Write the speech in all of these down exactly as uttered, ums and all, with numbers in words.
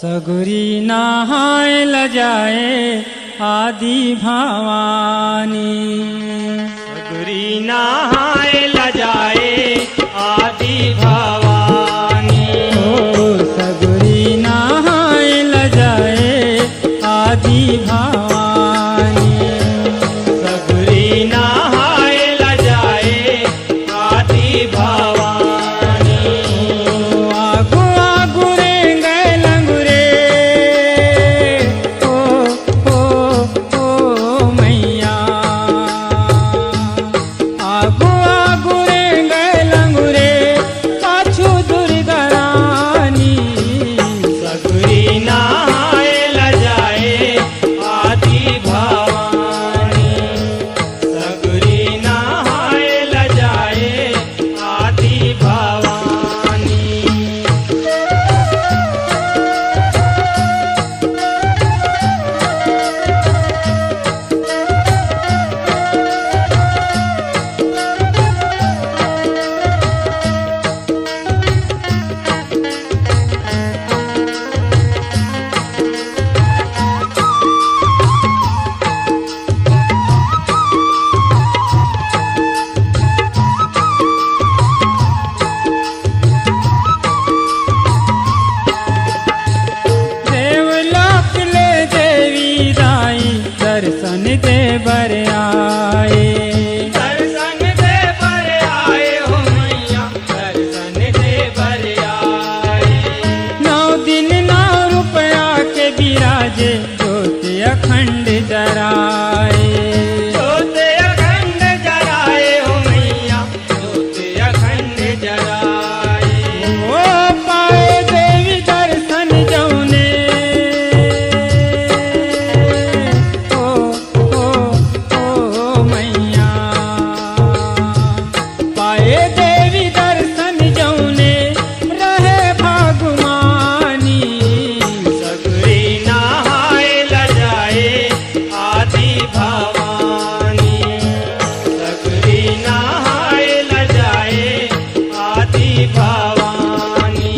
सगुरी नहाय ल जाए आदि भवानी। सगुरी नहाय ल जाए आदि भवानी। ओ सगुरी नहाय ल जाए आदि भवानी। सगुरी नहाय ल जाए आदि भवानी। आगू आगू रेंगय लंगुरे, ओ, ओ, ओ मैया। आगू आगू रेंगय लंगुरे, पाछू दुर्गा रानी। सगुरी नहाय ल जाए आदि भवानी। सगुरी नहाय ल जाए आदि भवानी। देवलोक ले देवी दाई दर्शन दे बर आए। दर्शन दे बर आए हो मैया, दर्शन दे बर आए। नौ दिन नौ रूप आके बिराजे, जोत अखंड जराए। जोत अखंड जराए हो मैया, जोत अखंड जराए। ओ पाए देवी दर्शन जौने, ओ, ओ, ओ मैया। पाए देवी दर्शन जौने रहे भागमानी। सगुरी नहाय ल जाए आदि भवानी। सगुरी नहाय ल जाए आदि भवानी।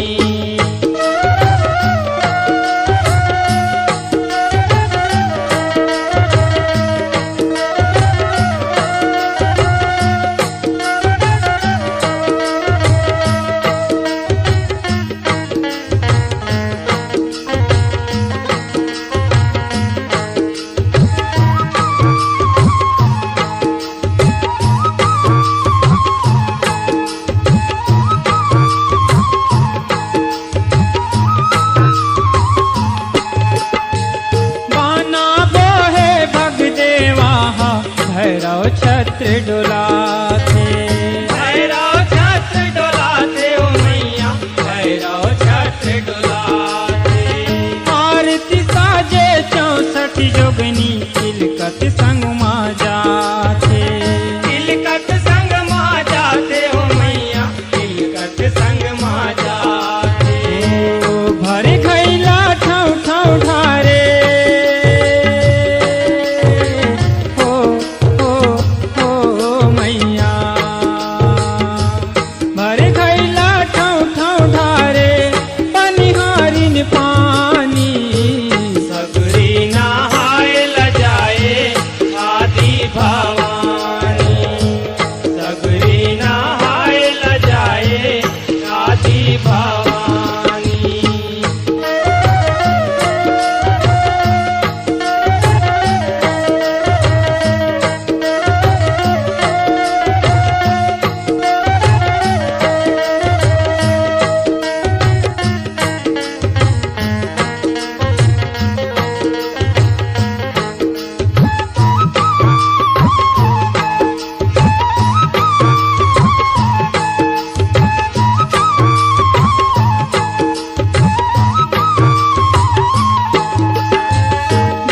बाना बोहे भग देवा हा, भैरव छत्र डोलाथे। भैरव छत्र डोलाथे ओ मैया, भैरव छत्र डोलाथे। आरती साजे चौसठ जोगनी, तिलकत संग मा जाथे। तिलकत संग मा जाथे ओ मैया, तिलकत संग मा जाथे। ओ भर घैला ठाँव ठाँव ढारे। ओ, ओ, ओ मैया। भर घैला ठाँव ठाँव ढारे, बनिहारिन पानी। सगुरी नहाय ल जाए आदि भवानी। सगुरी नहाय ल जाए आदि भवानी।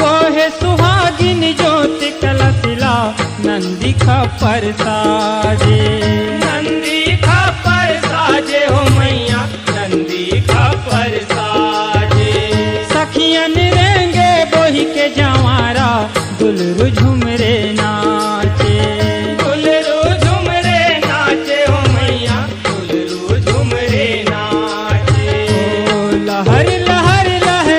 गोहे सुहागिन जोत कलसिला, नंदी खप्पर साजे। नंदी खप्पर साजे हो मैया, नंदी खप्पर साजे। सखियन रेंगे बोही के जवारा, दुलरू झुमरे नाचे। दुलरू झुमरे नाचे हो मैया, दुलरू झुमरे नाचे। ओ लहर लहर लहर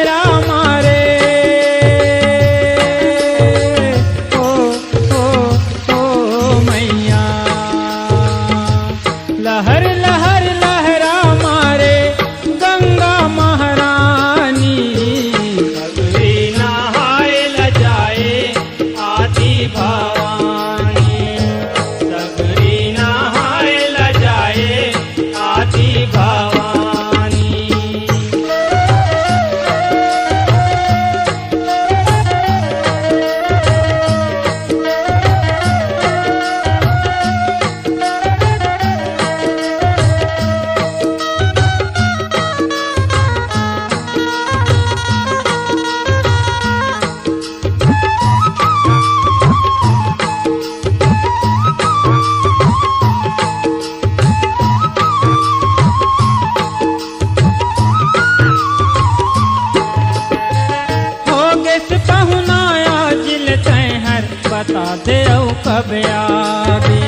दे अउ कब आबे।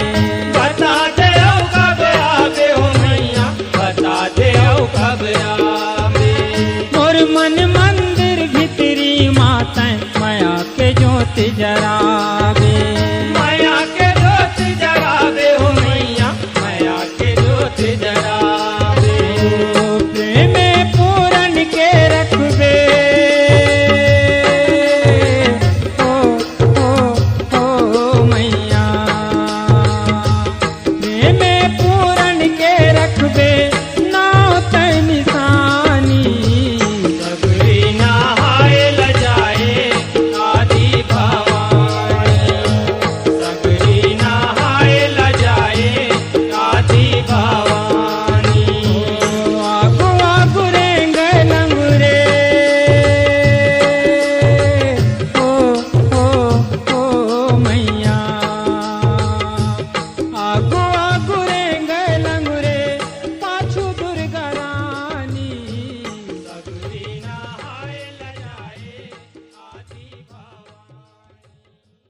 बता दे अउ कब आबे हो मैया, बता दे अउ कब आबे। मोर मन मंदिर भीतरी मा तैं मया के ज्योति जरा